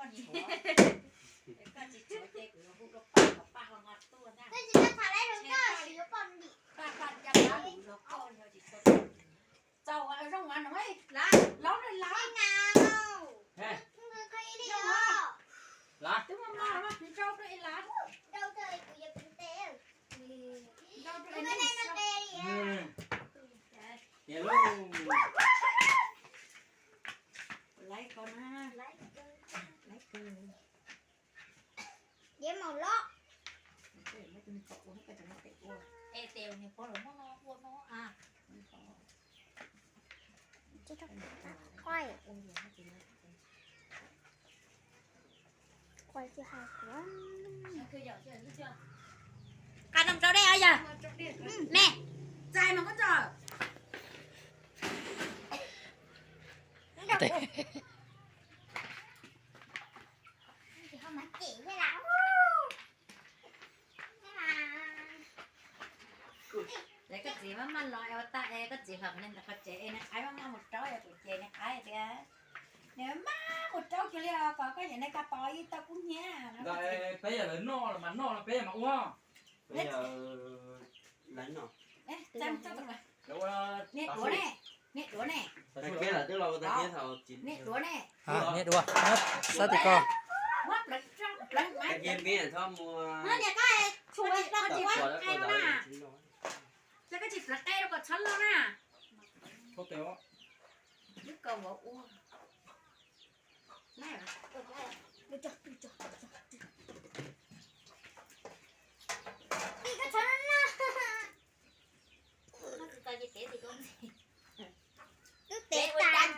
Koj tsis tshuav ces kuv yuav hu rau Paj kom Paj ho nqa tuaj ntag. Koj tsis tau tham lawv rau koj, tsis yuav poj niam. Paj, Paj cab pab kuv los koj yog tsis tshuav. Txaus zoo mas no, lav, lav, lav. Twb muaj maj mas kuv rau rau es lav. Rau rau es lav. Laib ko na. Laib ko. Diav maum loj. Es tes niag pog los muab no ua no a. Quaj tsis hais kuv. Qas noj tsau dej os yawg. Me, txais mas koj tso. Koj txiv maj maj los es ua tag es koj txiv hlob nws ntawm qhov tsev es nws qaib maj maj mus rau es kuv ces nws qaib tias nws maj mus rau kiag li os, kom koj yam nws ka tos ib tau kub hnyiab. Peb yam lawv noj los mas noj, peb yam mas ua. Niam duav ne, niam duav ne, niam duav ne, niam duav ne. Niam duav, sab tim ko. Niam koj, tsis pleev qe rau kom txhob loj na. Twb kaus nkaus ua. Twb tev tas.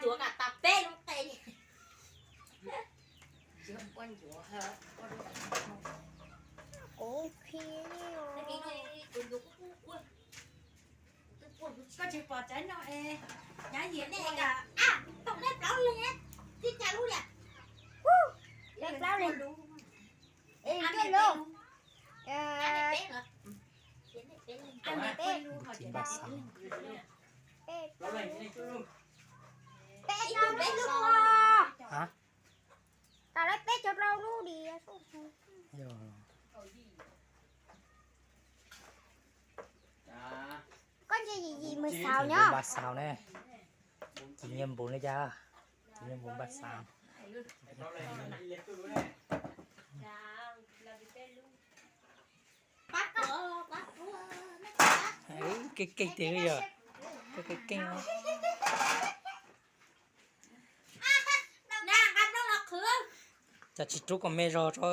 Ncuav kom tas peb lub qe. Kuv khi. Koj tsis pom tsaib no es, nyav yiam ne, tom nej plaub li, tib cas lub li. Plaub li. Lub. Peb, peb, peb, peb, tau lawv peb caug rau lub diav. Koj ntsia yim yim mus xaus nyob. Npaj xaus ne. Tsis nyiam npum li cas, tsis nyiam npum npaj xaus. Keej keej tiag yog, keej keej. Cas tsis rub kom me zog tso,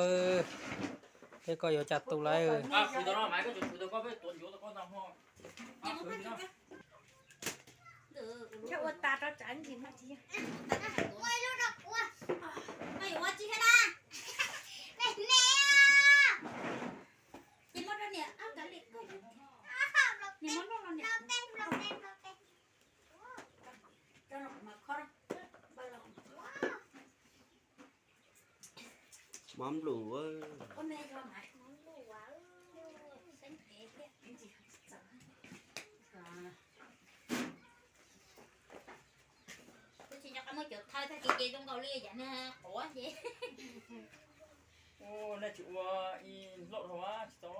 peb koj yuav cas tu lawm. Mov nplum. Kuv tsis nco qab muab cov thawj tag ces ces zoo nkaus li yam na quav ces. Nej tsis ua ib loj dhau tsis tau.